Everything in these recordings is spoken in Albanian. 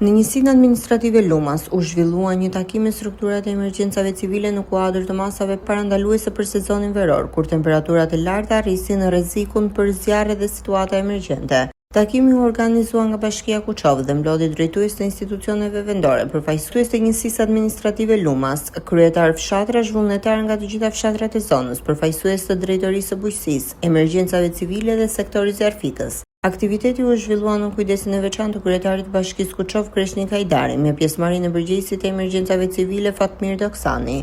Në njësinë administrative Lumas u zhvillua një takim me strukturat e emergjencave civile në kuadër të masave parandaluese për sezonin veror, kur temperaturat e larta rrisin rrezikun për zjarre dhe situata emergjente. Takimi u organizua nga Bashkia Kuçovë dhe mblodhi drejtues të institucioneve vendore, përfaqësues të njësisë administrative Lumas, kryetarë fshatrash, vullnetarë nga të gjitha fshatrat e zonës, përfaqësues të Drejtorisë së Bujqësisë, Emergjencave Civile dhe sektorit zjarrfikës. Aktiviteti u zhvillua nën kujdesin e veçantë të kryetarit të Bashkisë Kuçovë, Kreshnik Hajdari, me pjesëmarrjen e përgjegjësit të Emergjencave Civile, Fatmir Doksani,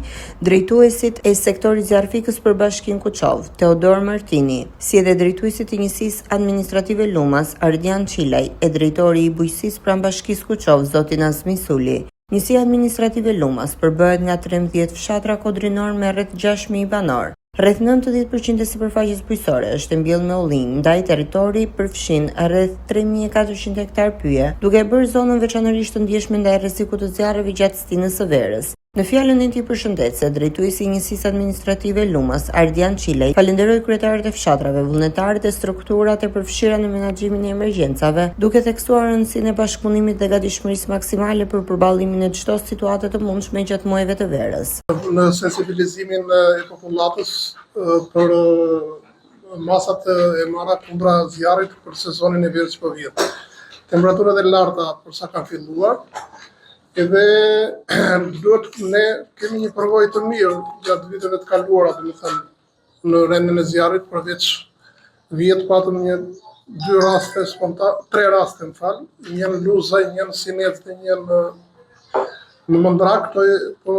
drejtuesit e sektorit zjarrfikës për Bashkinë Kuçovë, Teodor Martini, si edhe drejtuesit të Njësisë Administrative Lumas, Ardian Çilaj, e drejtori i Bujqësisë pranë Bashkisë Kuçovë, zoti Nazmi Suli. Njësia Administrative Lumas përbëhet nga 13 fshatra kodrinorë me rreth 6.000 banorë. Rreth 90% e sipërfaqes bujqësore është e mbjellë me ullinj, ndaj territori përfshin rreth 3400 hektar pyje, duke e bërë zonën veçanërisht të ndjeshme ndaj rrezikut të zjarreve gjatë stinës së verës. Në fjalën e tij përshëndetëse, drejtuesi i njësisë administrative Lumas, Ardian Çilaj, falënderoi kryetarët e fshatrave, vullnetarët e strukturat e përfshira në menaxhimin e emergjencave, duke theksuar rëndësinë e bashkëpunimit dhe gatishmërisë maksimale për përballimin e çdo situate të mundshme gjatë muajve të verës. Në sensibilizimin e popullatës për masat e marra kundra zjarrit për sezonin e verës që po vjen. Temperaturat e larta për sa kanë filluar, edhe duhet ne kemi një përvojë të mirë gjatë viteve të kaluara, domethënë në rendin e zjarrit, përveç vjet patëm një dy raste spontan, tre raste më fal, një në Luzaj, një në Sinec dhe një në në Mëndrak, po, po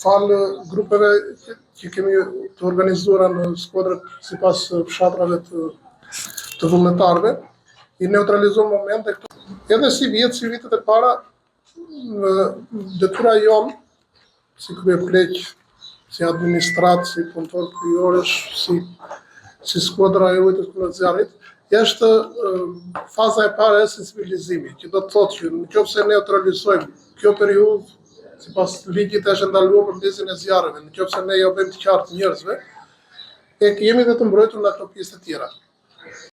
falë grupeve që, që kemi të organizuara në skuadrat sipas fshatrave të të vullnetarëve, i neutralizuam në moment dhe këto. Edhe si vjet, si vitet e para, në detyra jonë si kryepleq, si administratë, si punëtor pyjoresh, si, si skuadra e ruajtjes kundër zjarrit, është faza e parë e sensibilizimit, që do të thotë që në qoftë se neutralizojmë kjo periudhë, sipas ligjit është e ndaluar për ndezjen e zjarreve, në qoftë se ne jo bëjmë të qartë njerëzve, e jemi dhe të mbrojtur nga këto pjesë të tjera.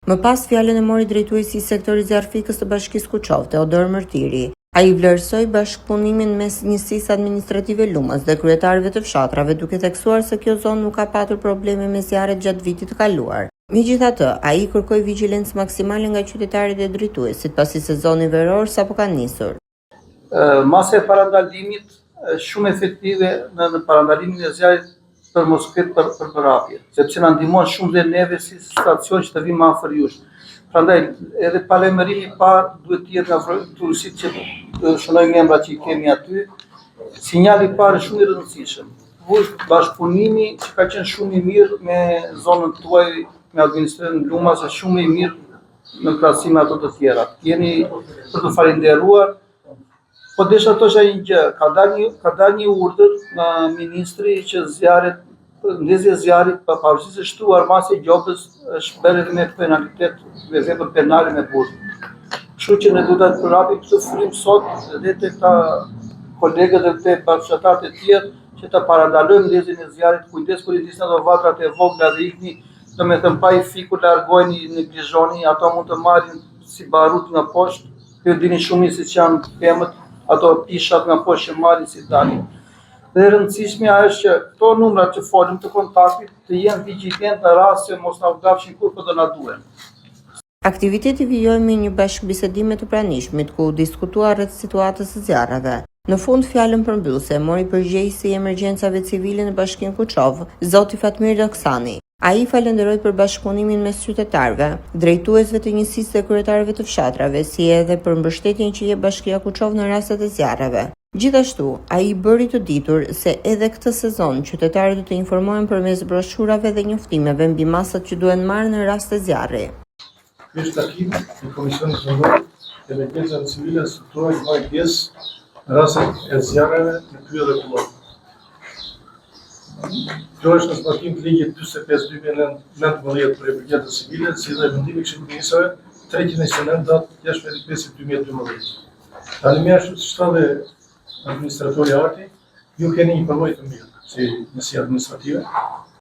Më pas fjalën e mori drejtuesi i sektorit zjarrfikës të Bashkisë Kuçovë, Teodor Mërtiri. Ai vlerësoi bashkëpunimin mes njësisë administrative Lumas dhe kryetarëve të fshatrave, duke theksuar se kjo zonë nuk ka patur probleme me zjarret gjatë vitit të kaluar. Megjithatë, ai kërkoi vigjilencë maksimale nga qytetarët dhe drejtuesit, pasi sezoni veror sapo ka nisur. Masa e parandalimit është shumë efektive në, në parandalimin e zjarrit për mos ketë për, për përhapje, sepse na ndihmon shumë dhe neve si stacion që të vijmë afër jush. Prandaj edhe paralajmërimi i parë duhet të jetë nga vrojtuesit që të shënojmë emrat që i kemi aty. Sinjali i parë është shumë i rëndësishëm. Bashkëpunimi që ka qenë shumë i mirë me zonën tuaj, me administratën Lumas është shumë i mirë në krahasim me ato të tjerat. Jeni për të falënderuar. Po desha të thosha një gjë, ka dalë një ka dalë një urdhër nga ministri që zjarret ndezja e zjarrit pa pavarësisht se shtuar masa e gjobës është bërë edhe me penalitet me vepër penale me burg. Kështu që ne duhet ta përhapim këtë frymë sot dhe te këta kolegët dhe te bashkëfshatarët e tjerë që ta parandalojmë ndezjen e zjarrit, kujdes kur i ndizni ato vatrat e vogla dhe ikni Domethënë pa i fikur largojni, neglizhoni, ato mund të marrin si barut nga poshtë, ju dini shumë mirë siç janë pemët, ato pishat nga poshtë që marrin si dalin. Dhe e rëndësishmja është që këto numrat që folëm të kontaktit të jenë vigjilent në rast se mos na u gafshin kur po do na duhen. Aktiviteti vijoi me një bashkëbisedim me të pranishmit, ku u diskutua rreth situatës së zjarreve. Në fund, fjalën përmbyllëse e mori përgjegjësi i emergjencave civile në Bashkinë Kuçovë, zoti Fatmir Doksani. Ai falënderoi për bashkëpunimin mes qytetarëve, drejtuesve të njësisë dhe kryetarëve të fshatrave, si edhe për mbështetjen që jep Bashkia Kuçovë në rastet e zjarreve. Gjithashtu, ai bëri të ditur se edhe këtë sezon qytetarët do të informohen përmes broshurave dhe njoftimeve mbi masat që duhen marrë në raste zjarri. Ky është takim i Komisionit Vendor të Emergjencave Civile dhe strukturave që marrin pjesë në rastet e zjarreve në pyje dhe kullota. Kjo është në zbatim të ligjit 45-2019 për emergjencën civile, si dhe vendimi i Këshillit të Ministrave 329 datë 16.5.2012. Tani më ashtu siç tha dhe administratori Arti, ju keni një përvojë të mirë si njësi administrative.